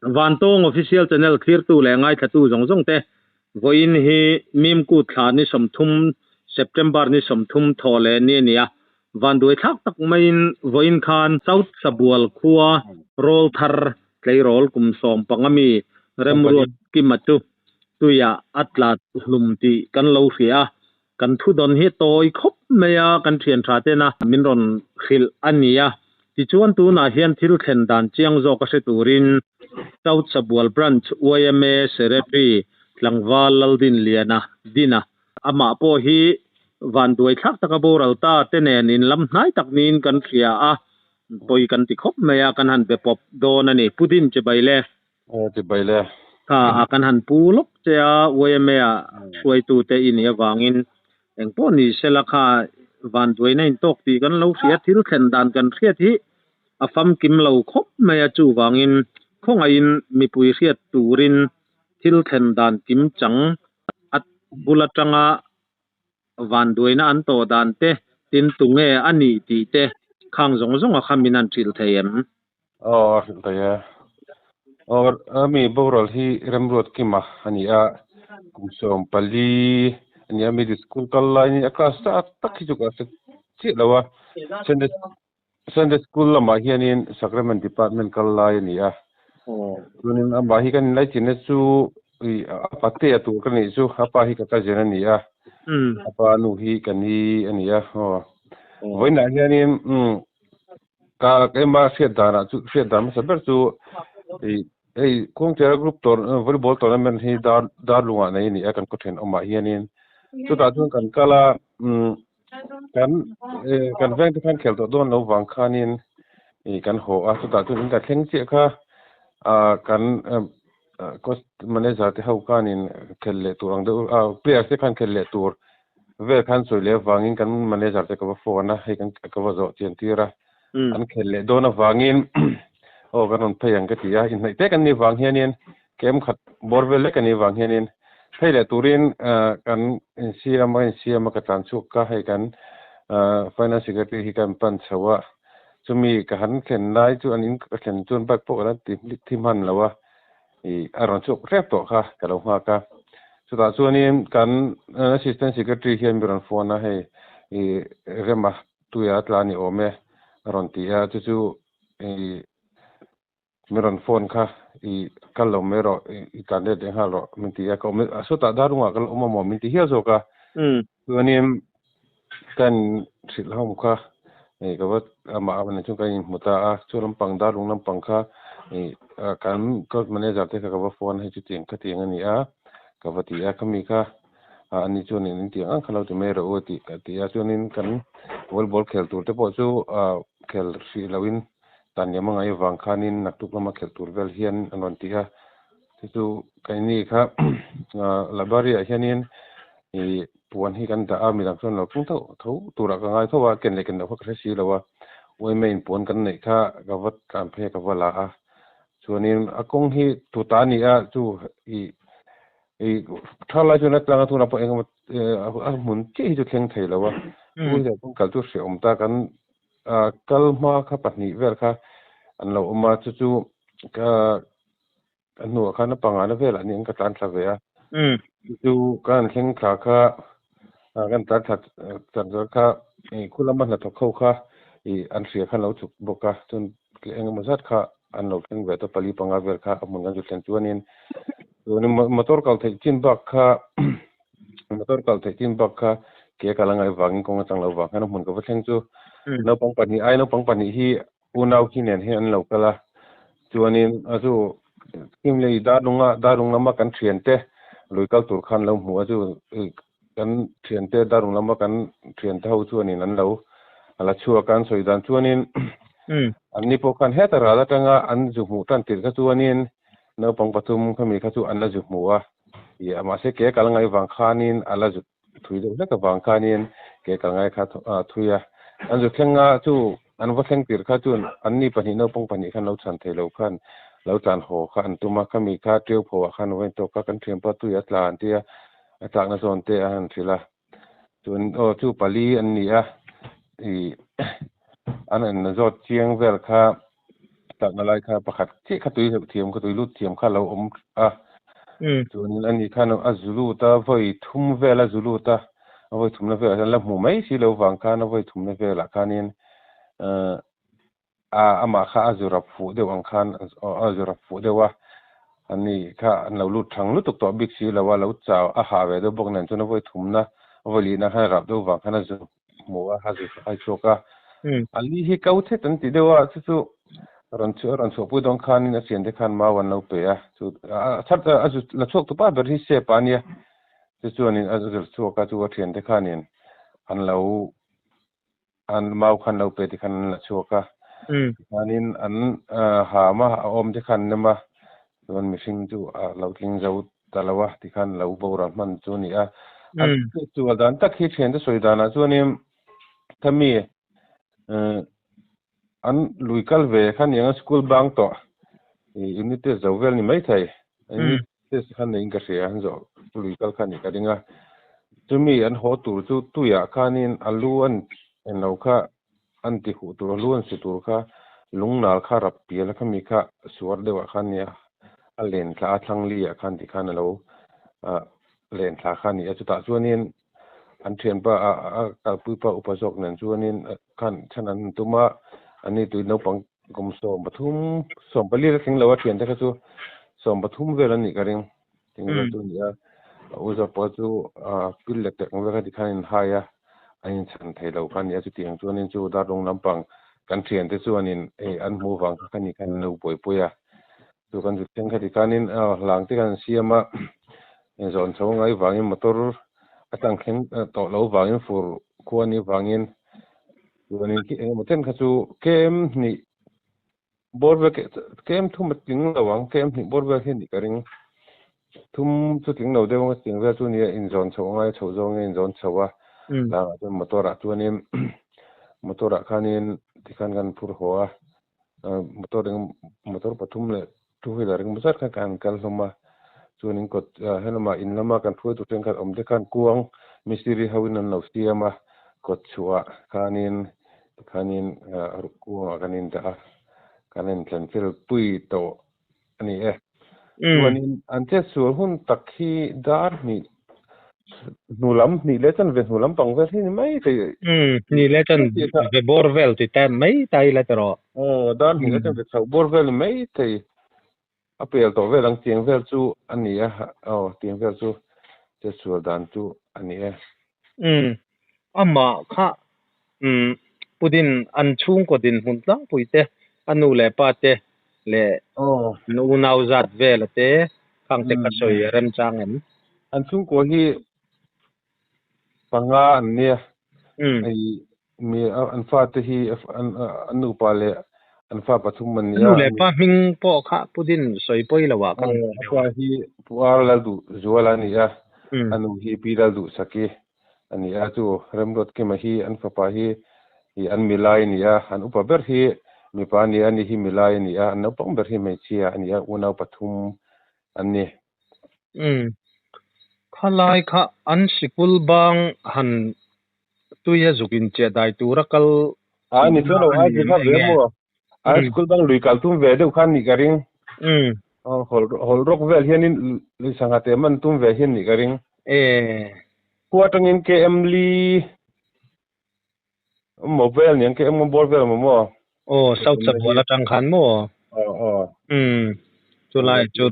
Vantawng Official Channel thlirtu leh ngaithlatu zawng zawng te, vawiin hi Mimkut thla ni 30, September ni 30 thaw leh ni a ni a. Vanduai thlak tak maiin vawiin khan South Sabual khua rawl thar tleirawl kum 15 mi Remruat Kima chu tuiah a tla hlum tih kan lo hria a. Kan thu dawn hi tawi khawp mai a, kan thian tha tena min rawn hrilh a ni a. Tichuan tunah hian thil thlen dan chiang zawk a hre turin South Sabual Branch yma Secretary Tlangval Laldinliana Dina amah pawh hi vanduai thlak taka boral ta te nen in lam hnai tak niin kan hria a, pawi kan ti khawp mai a, kan han be pawp dawn a ni. Pu Din chibai le. Aw chibai le. Kha a kan han pu lawk che a, yma ah hruaitute i nih avangin engpawh ni sela kha vanduaina intawk tih kan lo hria, thil thlen dan kan hriat hi a famkim lo khawp mai a, chuvangin khawngaihin mipui hriat turin thil thlen dan kim chang a bul atanga vanduaina an tawh dan te, tin tunge a nih tih te khang zawng zawng a kha min han hrilh thei em? Aw a hrilh thei e. Aw ami boral hi Remruat Kima a ni a, kum 14 a ni a, middle school kal lai a ni a, class tak tak hi chu ka hre chiah lo a, Sunday Sunday school lamah hianin Sacrament department kal lai a ni a, chuanin amah hi kan inlaichinna chu a pate a tur ka nih chu, a pa hi ka cousin a ni a, a pa nu hi ka ni a ni a, aw vawiinah hianin Ka keimah hriat danah chu hriat dan hmasa ber chu ih hei Kawngchera group tour volleyball tournament hi dar darlungah nei a ni a kan khaw thenawmah hianin chutah chuan kan kal a umm kan eh kan veng te khan khel tawh dawn lo vang khanin ih kan haw a chutah chuan in kan thleng chiah kha ah kan coach manager te ho khanin khel leh tur ang deuh ah players te khan khel leh tur vel khan sawi leh avangin kan manager te ka va phone a, hei kan ka va zawh chian tir a, an khelh leh dawn avangin aw kan rawn phei ang ka ti a, inhnaih tek an nih vang hianin kem khat bawr vel lek an nih vang hianin phei leh turin kan insiam a, insiam a ka tlan chhuak ka, hei kan finance secretary hi kan pan chho a, chumi ka han thlen lai chu an in ka thlen chuan bike pawh ka la ti thi hman lo a. Ih a rawn chhuak hrep tawh kha ka lo nghak a. Chutah chuanin kan Assistant Secretary hian mi rawn phone a, hei ih Rema tuia tla ni awm e a rawn ti a, chu chu ih mi rawn phone kha ih kal lo mai rawh i tlan let leh nghal rawh min ti a, ka awm sawtah darungah ka la awm amaw min ti hial zawk a. Chuanin kan hrilh ho kha ih ka va amah a nih chuan kan inhmu ta a, chu lampang darlung lampang kha ih kan club manager te kha ka va phone a hei chutiang khatiang a ni a ka va ti a, khami kha ani chuan in tiang ang kha lo ti mai rawh u a tih ka ti a, chuanin kan volleyball khel tur te pawh chu ah khel hrih loin tan liam a ngaih avang khanin naktuk lama khelh tur vel hian an rawn ti a. Chu chu keini kha library ah hianin ih puan hi kan dah a, midang chuan lo thleng tho tho turah ka ngai tho a, ken leh ken loh kha ka hre si lo a, yma in puan kan neih kha ka va tlan phei a ka va la a, chuanin a kawng hi tuta a ni a chu ih ih thalai chuan a tlang a tunah pawh eng emaw a hmun chiah hi chu thleng thei lo a, chu hian kawng kal chu hrehawm ta kan kal hma kha pahnih vel kha an lo awm a, chu chu ka. A hnuah khan a pangana velah nih an ka tlan thla ve a. Chu ka han thleng thla kha kan tlan thla chan zawr kha i khu lama hnathawk ho kha i an hria khan lo chhuk bawk a. Chuan eng emaw zat kha an lo thleng ve ta pali panga vel kha a hmun kan chu thlen chuanin chuanin motor kal theih chin bak kha motor kal theih chin bak kha ke kal a ngaih vangin kawng atang lo vang khan a hmun ka va thleng chu naupang pahnih ai naupang pahnih hi unau khi nen hian an lo kal a, chuanin a chu kim lei darlunga darlung lama kan thiante lui kal tur khan lo hmu a chu kan thiante darlung lama kan thiante ho chuanin an lo la chhuak a an sawi dan chuanin an ni pawh khan heta ral atanga an zu hmuh tan tirh kha chuanin naupang pathum khami kha chu an la zu hmu a, ih mahse ke kal ngaih vang khanin a la zu thui deuh hlek avang khanin ke kal ngai kha thui a, an zu thleng a chu an va thleng tir kha chuan an ni pahnih naupang pahnih khan lo chhan thei lo khan lo tlan haw kha an tum a, khami kha ṭeu pho ah khan vawiin tawk kha kan ṭhianpa tui a tla an ti a, a tlakna zawn te a han hrilh a, chuan aw chu pali an ni a, ih an en zawt chiang vel kha. tlakna lai kha pakhat chiah kha tui hleuh thiam kha tui lut thiam kha a lo awm a. Chuanin ani khan a zu lut a, vawi thum vel a zu lut a, a vawi thumna velah hian la hmu mai si lo vang khan a vawi thumna velah khanin a amah kha a zu rap fuh deuh ang khan a zu rap fuh deuh a, ani kha an lo lut thang lutuk tawh bik si lo a, lo chau a hah ve deuh bawk nen chuan a vawi thumna a vawi lihna khan a rap deuh vang khan a zu hmu a, a zu a chhuak a. A li hi ko thet an ti deuh a, chu chu rawn chhuah a rawn chhuahpui dawn khanin a thiante khan mau an lo pe a, chu a chhar a zu la chhuak tu pa ber hi Sep a nia, chu chuanin a zu chhuak a, chu a thiante khanin an lo an mau khan lo pe ti khan an la chhuak a, tikhanin an ham a, a awm te khan an nem a, chuan mihring chu a lo tling zo ta lo a, tikhan lo boral hman chu a ni a. A chual dan tak hi thiante sawi danah chuanin khami an lui kal ve kha niang a school bang tawh unit test zo vel ni maithei unit test khan neiin ka hria an zawh lui kal kha nih ka ring a chumi an haw tur chu tuiah khanin a lu an englo kha an ti huh tur a lu an su tur kha lungnal kha rap pial a khami kha suar deuhah khan nia a len thla a thlang li ah khan tikhan a lo len thla kha a ni a chutah chuanin an thianpa a a kalpui pa upa zawk nen chuanin khan chhan an tum a ani tui naupang kum sawm pathum sawm pali la thleng lo a thiante kha chu sawm pathum vel an nih ka ring tling vel chu a ni a a u zawk pawh chu ah pil lek lek ang vel kha tikhan a inhai a a inchhan thei lo kha a ni a chutiang chuanin chu darlung lampang kan thiante chuanin hei an hmuh vang kha ni khan an lo buaipui a Chu kan zut thleng kha tikhanin hlang te khan an siam a, zawn chho ngai vangin motor a tlang thleng tawh lo vangin fur khua anih vangin chuanin khi engemaw chen kha chu kem hnih bawr vel kem thum a tling lo ang kem hnih bawr vel hi a nih ka ring thum chu tling lo deuh ang chutiang vel chu nia inzawn chhoh angai chhoh zawngin a inzawn chho a hlangah chuan motor ah chuanin motor ah khanin tikhan kan phur haw a. Motor eng motor pathum leh two wheeler engemaw zat khan kan kal hlawm a chuanin kawt helamah in lama kan hruaitu thenkhat awm te khan kuang mistiri ho in an lo siam a kawt chhuah khanin tikhanin kuangah kan indah a kan intlan fel pui tawh a ni e. Chuanin an chetsual hun tak hi dar hnih hnu lam hnih leh chan ve hnu lam pang vel hi ni mai thei. Hnih leh chan ve bawr vel ti ta mai ta ila ti rawh. Aw dar hnih leh chan ve chhoh bawr vel ni mai thei. A pel tawh vel ang tiang vel chu a ni a, aw tiang vel chu chetsual dan chu a ni e. Amah kha Pudin an chhungkaw dinhmun tlangpui te, a nu leh pa te leh an unau zat vela te khang te kha sawi a remchang em? An chhungkaw hi panga an nia. Hei mi an fate hi an nupa leh an fa pathum an nia. A nu leh pa hming pawh kha Pudin sawi pawi lo ah khan. A pa hi Pu Ar Lalduhzuala a ni a, a nu hi Pi Lalduhsaki a ni a, chu Remruatkima hi an fapa hi hi an milai a ni a, an upa ber hi mipa a ni a, ani hi milai a ni a, an naupang ber hi hmeichhia a ni a, unau pathum an ni. Umm. Khalai kha an sikul bang han tui a zuk inchiah dai tura kal A ni chuan lo a zir kha ve maw? A sikul bang lui kal tum ve deuh khan nih ka ring. Umm. Hawl rawk vel hianin lui sangha te man tum ve hian nih ka ring. E. Khua atangin KM li maw vel niang KM maw bawr vel maw maw? Aw South Sabual atang khan maw? Aw aw. Umm. Chulai chu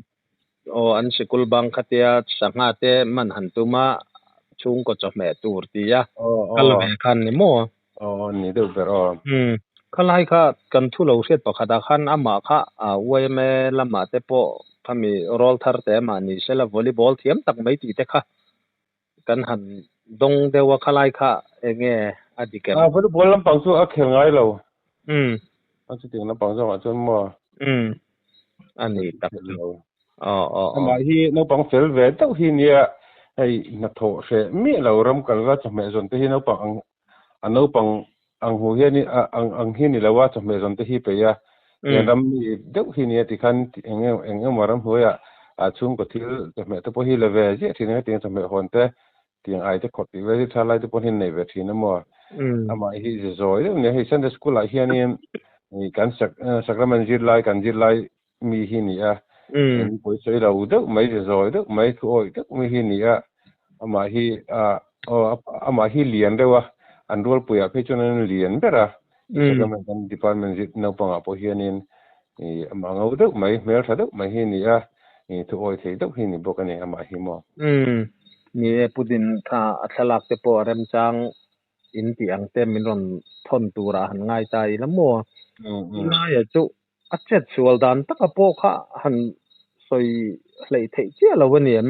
aw an sikul bang khatia sangha te man han tum a chhungkaw chawhmeh tur tia kal ve khan ni maw? Aw ni deuh ber aw. Umm. Khalai kha kan thu lo hriat pakhatah khan amah kha yma lamah te pawh khami rawl thar te amah ni sela volleyball thiam tak mai tih te kha kan han dawng deuh a khalai kha eng nge a dik em? A volleyball lampang chu a khel ngai lo. Umm. A chutiang lampang zawngah chuan maw? Umm. A ni tak chu. Aw aw aw. Amah hi naupang fel ve deuh hi nia hei hnathawh hreh miah lo ram kal va chawhmeh zawn te hi naupang ang a naupang ang hu hian ang ang hi ni lo a chawhmeh zawn te hi peih a eng ram mi deuh hi nia tikhan eng eng emaw ram hnuaiah ah chhungkaw thil chawhmeh te pawh hi la ve ziah thin a hetiang chawhmeh hawn te tiang ai te khawrh tih vel hi tha lai te pawh hi an nei ve thin a maw amah hi ze zawi deuh nia hei Sunday school ah hianin. I kan sak sakramen zirlai kan zirlai mi hi ni a. In pawisawi lo deuh mai zawi deuh mai thu awih deuh mai hi ni a. Amah hi aw amah hi lian deuh a, an rualpuiah phei chuan an lian ber a. Sakramen kan department zir naupangah pawh hianin i amah ngo deuh mai, hmeltha deuh mai hi ni a, i thu awih thei deuh hi ni bawk a ni amah hi maw. Umm ni e Pudin kha a thlalak te pawh a remchang in tih ang te min rawn thawn turah han ngai ta ila maw? Tunlaia chu a chet sual dan taka pawh kha han sawi hleih theih chiah lo a ni em?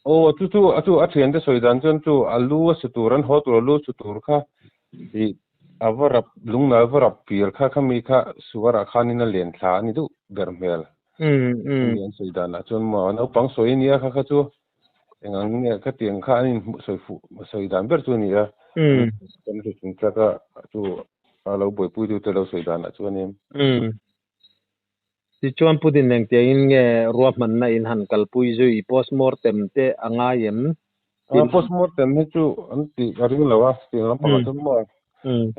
Aw chu chu a chu a thiante sawi dan chuan chu a lu a su tur an haw tur a lu su tur kha i a va rap lungnal va rap pial kha khami kha suarah khanin a len thla a ni deuh ber hmel. Khami an sawi danah chuan maw naupang sawi a nia kha kha chu Engang nge ka tiang kha an inhmuh sawi fuh sawi dan ber chu a ni a. Kan hre chung chak a, chu a lo buaipuitute lo sawi danah chuanin. Tichuan Putin engtiangin nge ruahmanna in han kalpui zui postmortem te a ngai em? Postmortem hi chu an tih ka ring lo a, tiang lampangah chuan maw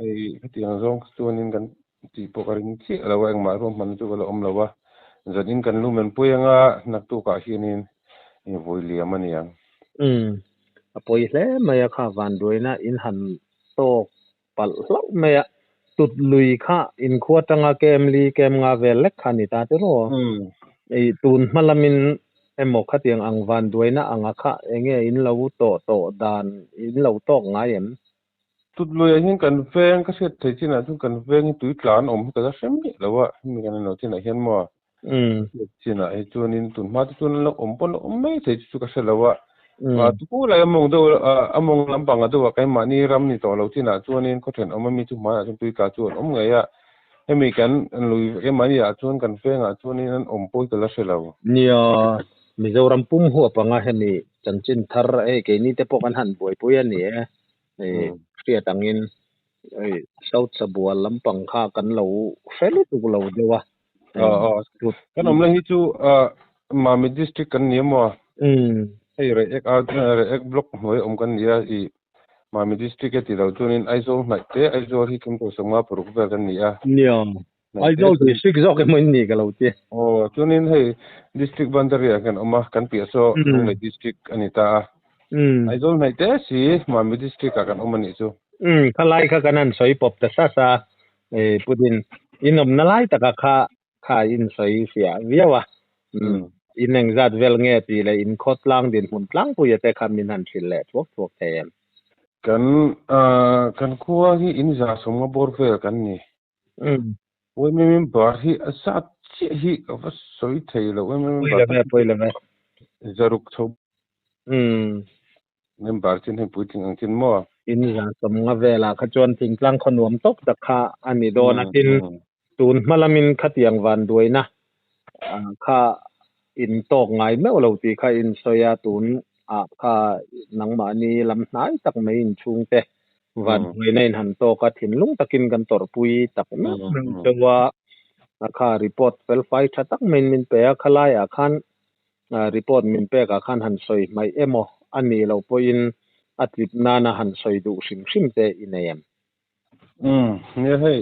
hei hetiang zawng chuanin kan tih pawh ka ring chiah lo a, engmah ruahmanna chu ka la awm lo a. Zanin kan lu men pui anga naktukah hianin vawi liam a ni ang. Umm, a pawi hle mai a kha vanduaina in han tawk palh hlauh mai a, tut lui kha inkhua tanga kem li kem nga vel lek kha a ni ta tiraw? Ei tun hma lamin emaw khatiang ang vanduaina anga kha enge in lo tawh tawh dan in lo tawk ngai em? Tut luiah hian kan veng ka hriat thei chinah chuan kan veng hi tui tlan awm hi ka la hre miah lo a, hemi kan inlo chinah hian maw hriat chinah hi chuanin tun hma te chuan an lo awm pawn a awm mai thei chu chu ka hre lo a, tukulai a mawng deuh a mawng lampang a deuh a keimahni ram ni tawh lo chinah chuanin khaw thenawm ami chu hmaiah chuan tui tla chu an awm ngei a, hemi kan lui keimahni ah chuan kan vengah chuanin an awm pawh hi ka la hre lo. Nia, Mizoram pum huap anga hemi chanchin thar hei keini te pawh kan han buaipui a ni e. Hei hriat angin hei South Sabual lampang kha kan lo hre lutuk lo deuh a. Kan awmna hi chu Mami District kan ni emaw? Hei Reiek a Reiek Block hnuai awm kan ni a, i Mami District e ti lo chuanin Aizawl hnaih te Aizawl hi kum sawmnga paruk vel kan ni a. Nia, Aizawl District zawk emaw in ni ka lo ti. Aw, chuanin hei District Boundary ah kan awm a, kan piah saw Lunglei District a ni ta a. Aizawl hnaih te si Mami District ah kan awm a nih chu. Umm, khalai kha kan han sawi pawp ta sas a, Putin in awmna lai taka kha kha in sawi fiah viau a. Umm, in engzat vel nge tih leh in khawtlang dinhmun tlangpuia te kha min han hrilh leh thuak thuak thei em? Kan kan khua hi in za sawmnga bawr vel kan ni. Uaimi member hi a zat chiah hi ka va sawi thei lo. Uaimi member Pawi love, pawi love. Zaruk chho. Member chin hei puitling ang chin maw? In za sawmnga velah kha chuan thingtlang khaw nuam tawp tak kha a ni dawn a. Tin, tun hma lamin khatiang vanduaina kha in tawk ngai meuh lo tih kha in sawi a, tun ah kha nangmahni lam hnai tak mai inchhungte vanduaina in han tawk a, thinlung takin kan tawrhpui tak meuh meuh chauh a, kha report felfai tha tak maiin min pe a, khalaiah khan report min pekah khan han sawi hmaih emaw a nih loh pawhin a tlip nana han sawi duh hrim hrim te i nei em? Umm, nia hei,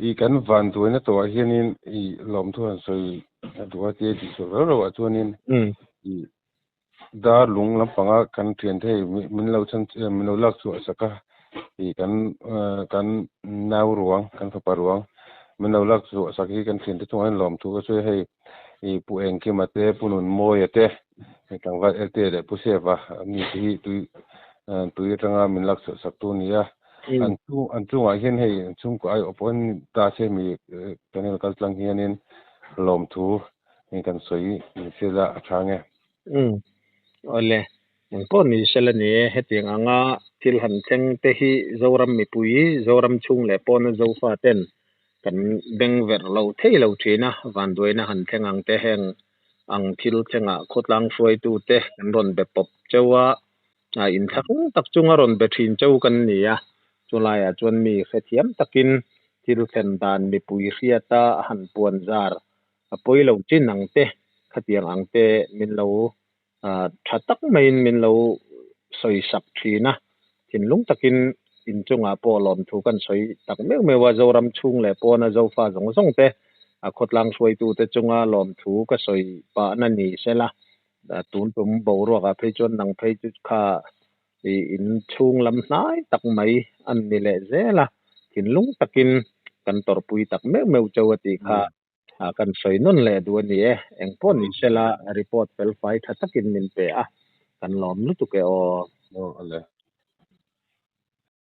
i kan vanduaina tawhah hianin i lawmthu han sawi a duh a tia tih sual rau rauah chuanin i dar lung lampanga kan thiante hei min lo chhan min lo lak chhuah sak a, i kan kan nau ruang kan fapa ruang min lo lak chhuah sak hi kan thiante chungah hian lawmthu ka sawi a hei i Pu Engkima te Pu Nunmawia te hei tlangval Elte leh Pu Seva mi te hi tui tui atanga min lak chhuah sak tu a ni a. An chung an chungah hian hei an chhungkaw aiawh pawh in ta se mi channel kal tlang hianin lawmthu hei kan sawi ni sela a tha nge. Umm awle engpawh ni sela ni e hetiang anga thil han thleng te hi Zoram mipui Zoram chhung leh pawna Zofa ten kan beng verh lo thei lo thin a vanduaina han thleng ang te heng ang thil thlengah khawtlang hruaitu te kan rawn be pawp cheu a A inthlahrung tak chunga rawn be thin cheu kan ni a, chulaiah chuan mi hrethiam takin thil thlen dan mipui hriata a han puan zar a pawi lo chin ang te, khatiang ang te min lo tha tak maiin min lo sawi sak thin a, thinlung takin in chungah pawh lawmthu kan sawi tak meuh meuh a, Zoram chhung leh pawna Zofa zawng zawng te a khawtlang hruaitute chunga lawmthu ka sawi pahna ni sela, tun tum boruakah phei chuan nang phei chu kha i in chhung lam hnai tak mai an ni leh zel a, thinlung takin kan tawrhpui tak meuh meuh chauh a tih kha kan sawi nawn leh duh a ni e. Engpawh ni sela report fel fai tha takin min pe a, kan lawm lutuk e aw. Aw ale.